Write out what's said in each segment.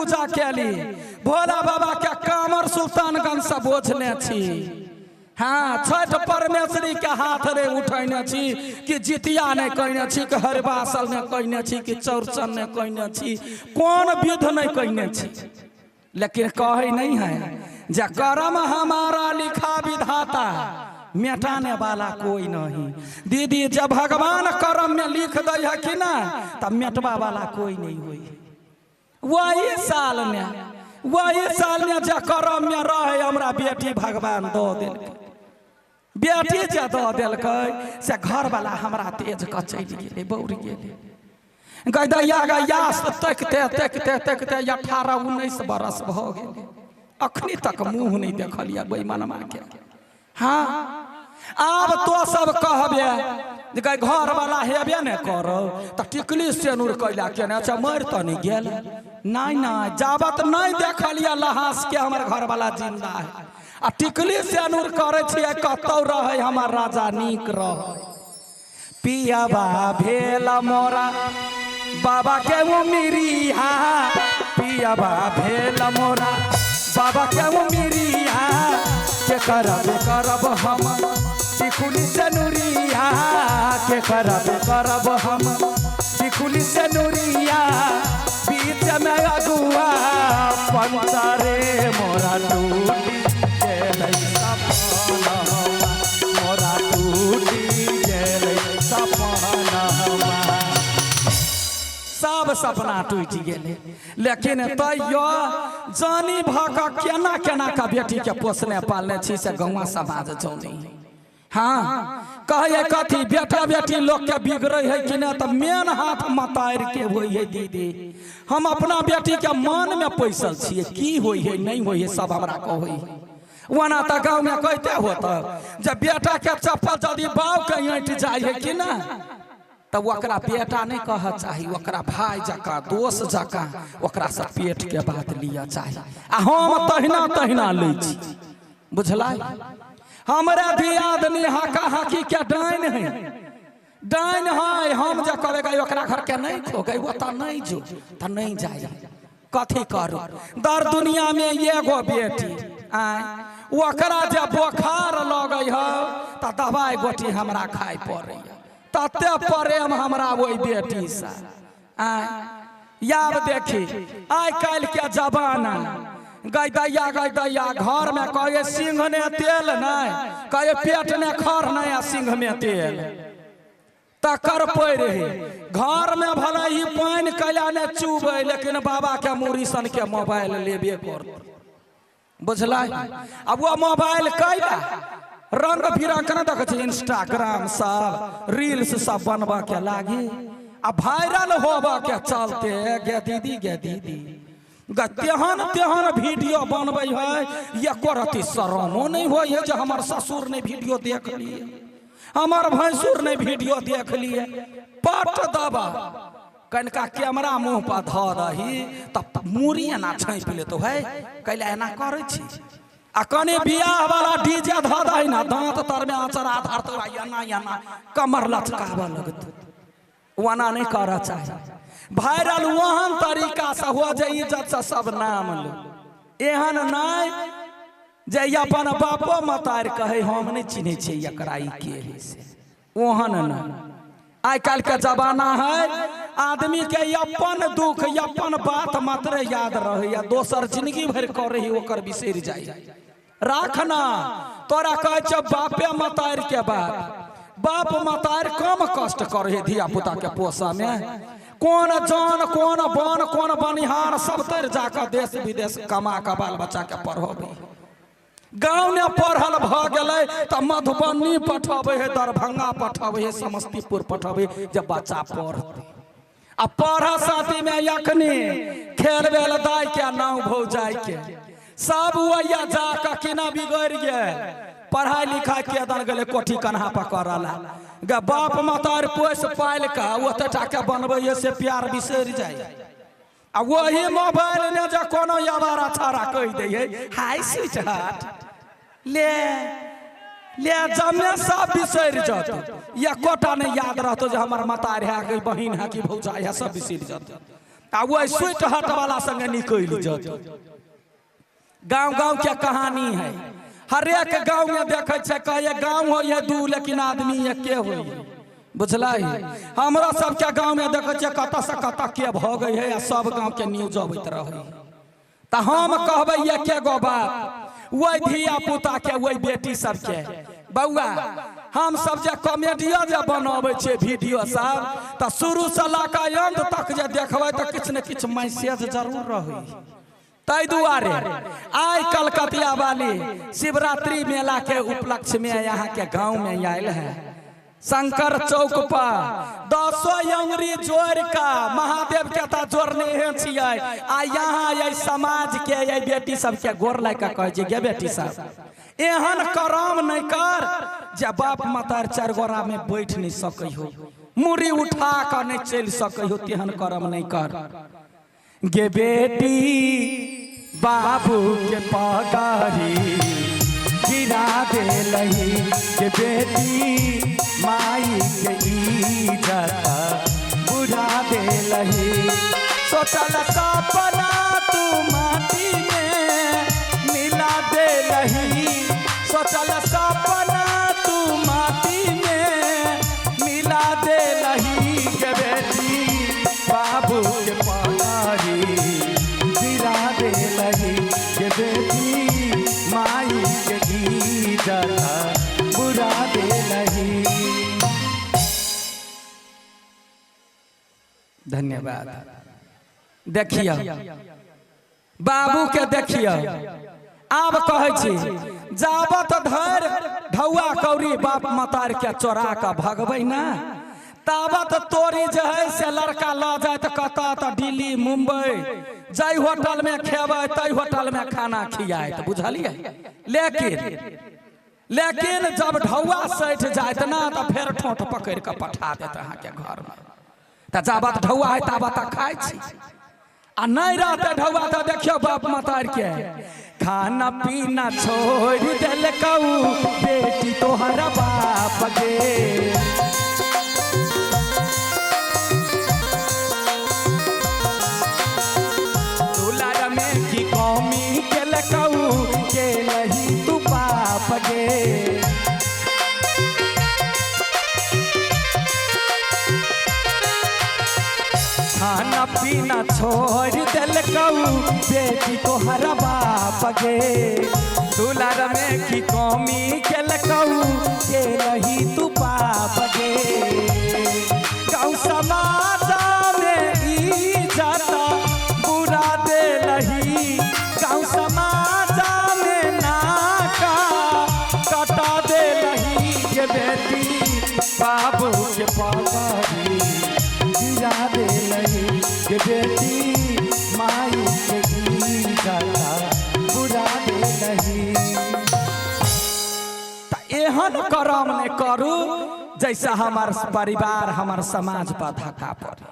पूजा केली, भोला बाबा के कामर सुल्तानगंज से बोझने छी। हाँ, छठ परमेश्वरी के हाथ रे उठैने छी कि जितिया नहीं कहने छी, कि हरिवासल नहीं कहने छी, कि चौरचन नहीं कहने छी, कोन विध नहीं कहने छी। लेकिन कहे नहीं है जे कर्म हमारा लिखा विधाता मिटाने वाला कोई नहीं। दीदी जब भगवान कर्म में लिख दे है कि ना, तब मिटवा वाला कोई नहीं हुई। वही साल में जे कर्म में रहे हमरा बेटी भगवान दऽ देलकै। बेटी जे दऽ देलकै से घरवाला हमरा तेज कऽ चलि गेलै, बौर गेलै। गैदैया गैया तकिते तकिते तकिते 18-19 बरस भऽ गेलै, अखनी तक मुँह नहि देखलियै बेईमानमा के। हाँ, आब तो सब कहबे जे गै घरवाला हेबे ने करो तऽ टिकली सेनुर कैला केने अच्छा, मरि तऽ नहि गेल? नहि नहि, जाबत नहि देखलियै लहास के हमर घरवाला जिंदा है आ टिकली सेनुर करै छियै। कतौ रहै हमर राजा, नीक रहै। पियाबा भेल मोरा बाबा के उमिरिया, पियाबा भेल मोरा बाबा के उमिरिया, के करब करब हम टिकुली से नुरिया, के करब करब हम टिकुली से नुरिया, बीच में अगुआ पंचरे मोरा टूटी गेलै सपनवा, मोरा टूटी गेलै सपनवा। सब सपना टूटि गेलै, लेकिन तैयो जानी भऽ कऽ केना केना कऽ बेटीके पोसने पालने छी से गौवा समाज जानी। हाँ, कहै कथी बेटा बेटी लोकके बिगड़ै है कि नहि, तऽ मेन हाथ मतारि के होइ है। दीदी, हम अपना बेटीके मनमे पैसल छियै, की होइ है नहि होइ है सब हमरा कहै है। ओना तऽ गाँवमे कहिते होत जे बेटाके चप्पल यदि बाबके ऐंठ जाइ है कि ना, तऽ ओकरा बेटा नहि कहऽ चाही, ओकरा भाय जकाँ, दोस्त जकाँ ओकरासँ पेटके बात लिअ चाही। आ हम तहिना तहिना लै छी, बुझलै? हमरा दियादनी हाका हाकी के डाइन है, डाइन है। हम जे कहबै गै ओकरा घर के नहि खो गै, ओतऽ नहि जो, तऽ नहि जाइ। कथी करू, दर दुनिया में एगो बेटी आय, ओकरा जे बोखार लगै है तऽ दवाइ गोटी हमरा खाय पड़ैया। तते प्रेम हमरा ओहि बेटीसँ आय। याब देखी आइ काल्हि के जमाना, गै दैया गै दैया, घर में कहे सिंह ने तेल नहीं, कहे पेट ने खर नहीं आ सिंह में तेल तकर पड़ि है। घर में भले ही पानि कैला ने चूबै, लेकिन बाबा के मूड़ी सन के मोबाइल लेबे करत, बुझलै? अब वो मोबाइल कैला रंग बिरंग के ने देखै छी, इंस्टाग्राम सब रील्स सब बनबऽ के लागी आ वायरल होबऽ के चलते। गे दीदी, गे दीदी गे, तेहन तेहन वीडियो बनबै है, एको रति शरमो नहि होइ है जे हमर ससुर नहि वीडियो देख लिए, हमर भैंसुर नहि वीडियो देख लिए। पट दबा कनिका कैमरा मुँह पर धऽ दही तऽ मूड़ी एना झाँपि लेतौ है, कैला एना करै छी? आ कनि बियाह वाला डीजे धऽ दही ने, दाँत तरमे अचरा धरतौ आ एना एना कमर लचकाबऽ लगतौ। ओना नहि करऽ चाही। वायरल ओहन तरीकासँ हो जे इज्जतसँ सब नाम लो, एहन नहि जे अपन बापो मतारि कहै हम नहि चिन्है छियै एकरा, ई के है से, ओहन नहि। आइ काल्हि के जमाना है, आदमी के अपन दुख अपन बात मात्र याद रहैया, दोसर जिंदगी भरि करै है ओकर बिसरि जाइ। राखना, तोरा कहै छौ बापे मतारि के बात, बाप मतारि कम कष्ट करै है धिया पुता के पोसऽ में? कोन जन कोन बन कोन बनिहार सब तर जाकऽ देश विदेश कमा कऽ बाल बच्चा के पढ़बै। गाँव में पढ़ल भऽ गेलै तऽ मधुबनी पठबै है, दरभंगा पठबै है, समस्तीपुर पठबै जे बच्चा पढ़तै। आ पढ़ साथी में अखनी खेल बेल दाय के नाव भौजाई के सब वैया जाकऽ केना बिगड़ि गेल। पढ़ाई लिखाई के दन गेलै कोठी कन्हा पर करऽ गे। बाप मतारि पोसि पालि कऽ ओते टाके बनबै से प्यार बिसरि जाइ। आ वही मोबाइल ने जे कोनो आवारा छाड़ा कहि दै है हाय स्वीट हार्ट, ले ले जमे सब बिसरि जतौ, एकोटा नहि याद रहतौ जे हमर मतारि है कि बहिन है कि भौजाई है, सब बिसरि जतौ। आ वही स्वीट हट वाला संगे निकलि जतै। गांव गांव के कहानी है, हर एक गांव में देखे छै, कहे गांव होइए दू लेकिन आदमी एके होइए, बुझलै? हमरा सबके गांव में देखे छियै कतऽ से कतऽ के भऽ गई है, आ सब गांव के न्यूज अबैत रहै। तऽ हम कहबै एके गो बात वही धिया पुता के, वही बेटी सबके, बौआ हम सब जे कॉमेडियो जे बनबै छियै वीडियो सब, तऽ शुरू से लऽ कऽ अंत तक जे देखबै तऽ किछु ने किछु मैसेज जरूर रहै। ताहि दुआरे आइ कलकतिया वाली शिवरात्रि मेला के उपलक्ष्य में यहाँ के गांव में आयल है, शंकर चौक पर 10 अंगुरी जोड़ का महादेव के तऽ जोड़ने हे छियै, आ यहाँ एहि समाज के एहि बेटी सबके गोर लागि कऽ कहै छियै, गे बेटी सब एहन करम नहि कर जे बाप मतार चारि गोरा में बैठ नहि सकै हो, मुड़ी उठा कऽ नहि चलि सकै हो, तेहन करम नहि कर। गे बेटी बाबू के पगड़ी गिरा देलही, गे बेटी माई के इज्जत बुझा देलही, सोचल सपना तू माटी में मिला देलही, सोचल सपना तू माटी में मिला देलही, गे बेटी बाबू के पगड़ी गिरा देलही, गे बेटी माई के इज्जत बुरा देलही। धन्यवाद। देखियौ बाबू के, देखियौ आब कहै छी जाबत धरि ढौआ कौड़ी बाप मतार के चोरा कऽ भगबै ना, ताबत तोरी जे है से लड़का लऽ जायत कतऽ, तऽ दिल्ली मुंबई, जाहि होटल में खेबै ताहि होटल में खाना खियायत, बुझलियै? लेकिन लेकिन जब ढौआ सठि जायत ना तऽ फेर ठोंठ पकड़ि कऽ पठा देत अहाँके घरमे। तऽ जाबत ढौआ है ताबत खाइ छी, आ नहि रहतै ढौआ तऽ देखियौ बाप मतार के खाना पीना छोड़ि देलकौ बेटी तोहर बाप गे, दुलार में की कमी केलकौ के नहीं तू बाप गे, खाना पीना छोड़ देलकौ बेटी तोहर बाप गे, दुलार में की कमी केलकौ के नहीं तू बाप गे, गाँव समाज में इज्जत बुरा देलही, गाँव समाज में नाका कटा देलही, के बेटी बाबू के पगड़ी गिरा देलही, के बेटी माई के इज्जत बुरा देलही। एहन करम नहि करू जैसे हमार परिवार हमार समाज पर धक्का पड़े।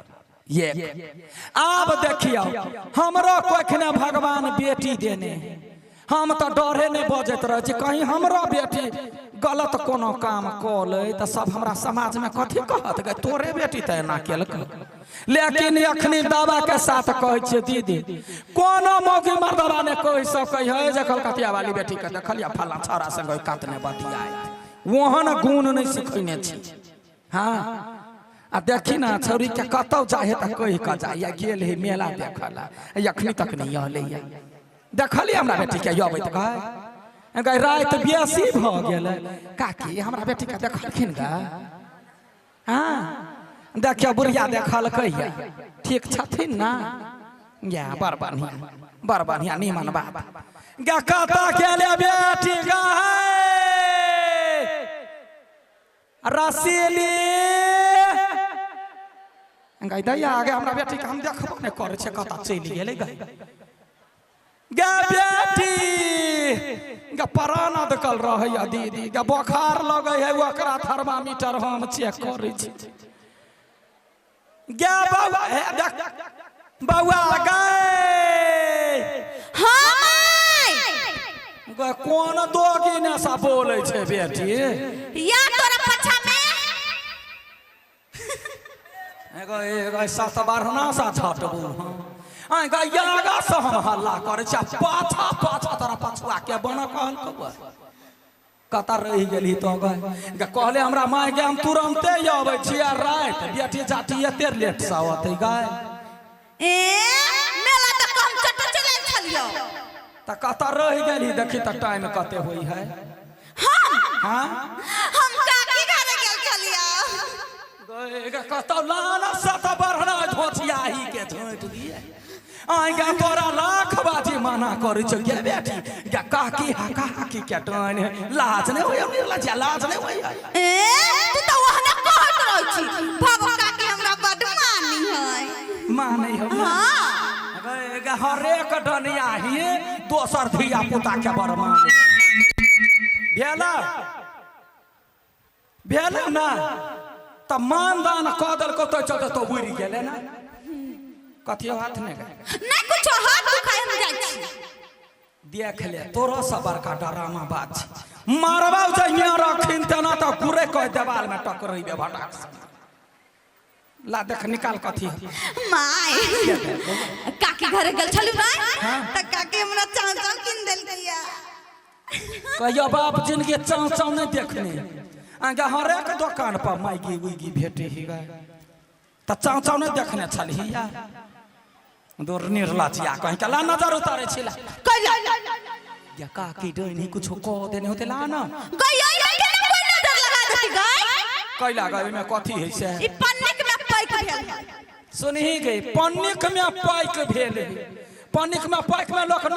ये आब देखियौ हमरो कोखने भगवान बेटी देने, हम तऽ डरे नहि बजैत रहै छी कहीं हमरो बेटी गलत कोनो काम कऽ लै तऽ सब हमरा समाज में कथी कहत, गे तोरे बेटी तऽ एना केलकै। लेकिन अखनी दावा के साथ कहै छियै दीदी कोनो मौगी मर्दबा नहि कहि सकै है जे कलकतिया वाली बेटी के देखलियै फलां छौड़ा संग ओहि कात नहि बतियाइत, ओहन गुण नहि सिखैने छी। हाँ आ देखी ना छौड़ी के कतौ जाइ है तऽ कहि कऽ जाइए गेल है मेला देखऽ लए, अखनी तक नहि अयलैए, देखलियै हमरा बेटी के अबैत गए राति बेसी भऽ गेलै, काकी हमरा बेटी के देखलखिन गे? हाँ देखियौ बुढ़िया देखलकै ठीक छथिन ना? या बड़ बढ़िया बड़ बढ़िया नीमन बात। गे कतऽ गेलै बेटी गे? रसीली गै दैया गे हमरा बेटी के हम देखबो नहि करै छियै कतऽ चलि गेलै गे। गे बेटी गे प्राण अदकल रहैया दीदी गे, बोखार लगै है ओकरा थर्मामीटर हम चेक करै छी। गे बौआ हे देख बौआ गे। हाँ माय। गे कोन दोगी ने सा बोलै छै बेटी? या तोरा पछा में। एगो एगो सात बारहना सा झटबू हम। आइ गे आगा से हम हल्ला करै छी आ पाछा पाछा तोरा पछुआ के बना कहल कौआ। कतऽ रहि गेलही तो गए गे? कहले हमरा माय गे, हम तुरन्ते अबै छी आ राति बेटी जाटी एते लेट से अतै गए। ए मेला तक हम चट चलल छलियो। तऽ कतऽ रहि गेलही? देखी तऽ टाइम कते होइ है। हम हाँ, हम काकी घरे गेल छलियो। गए गे, कतऽ लाना सत बढ़ना झोचियाही के झोंटि दिए। आइ गे तोरा लाख बाजी मना करै छौ गे बेटी गे, काकी हाका हाकी के डाइन है, लाज नहि होइए निर्लज्जा, लाज नहि होइए? ए तू तऽ ओहने कहैत रहै छी। भगो, काकी हमरा बड मानी है। मानै हौ? हाँ। गे गे, हरेक डनिया ही दोसर धिया पुता के बड़ मानै भेल भेल ना। तऽ मानदान कऽ देलकौ तो चलते तो उड़ि गेलै ना। कथियो हाथ नहि गए? नहीं कुछो, हाथ दुखाय, हम जाइ छी। देख ले, तोरो से बड़का डरामा बात छै। मारबा जहिया रखिन तेना तऽ गुरे कह देवाल में टकरेबे भटाक से। ला देख, निकाल कथी है। माय, काकी घरे गेल छलू ना, तऽ काकी हमरा चाव चाव किन देलकिया। कहियो बाप जिनगी चाव चाव नहि देखने। आगे हरेक दोकान पर मैगी उगी भेटे ही गए, तऽ चाव चाव नहि देखने छलही। या दूर निर्लजिया कहीं के, ला नजर उतारे छिला। कैला? या काकी डोनी कुछो कह देने होते, ला ना। गई आई में केना कोई नजर लगा देती गई? कैला गई? ओहिमे कथी है से? ई पन्निक में पैक भेल है। सुनही गई, पन्निक में पैक भेल है। पन्निक में पैक में लोक